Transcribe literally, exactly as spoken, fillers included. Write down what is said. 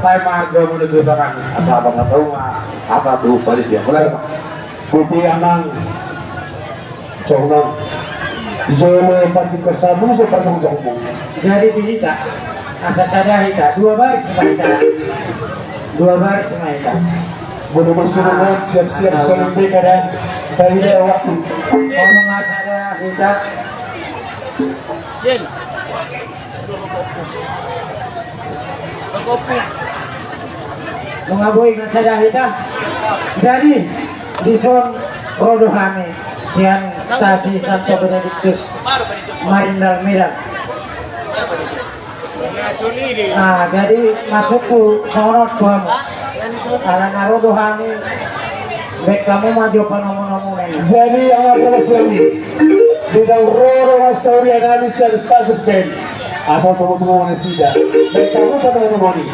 Paima domu na tu tangan, asa abang na tahu ma, asa tu paris dia. Mulai ma. Putih amang. Songon. Jolo pati kesamu, so pasang jongmu. Jadi di hita, asa sada hita, dua baris ma hita. Dua baris ma hita. Boleh masuk, ah, siap-siap, ah, saling beda dan dari waktu. Ngomong asa sada hita. Jen. Nunga boi na sada hita. Jadi, dison ro do hami sian stasi Santo Benediktus Marindal Medan. Ah, jadi maksudku songon on tu hamu. Ala na ro do hami, baen hamu ma jo panomunomu na i. Jadi, ala polos jami. Di dalam roro mas sauri anani sian stasis ben. Asal tunggu-tunggu mana sida. Baen hamu panomunomu na i.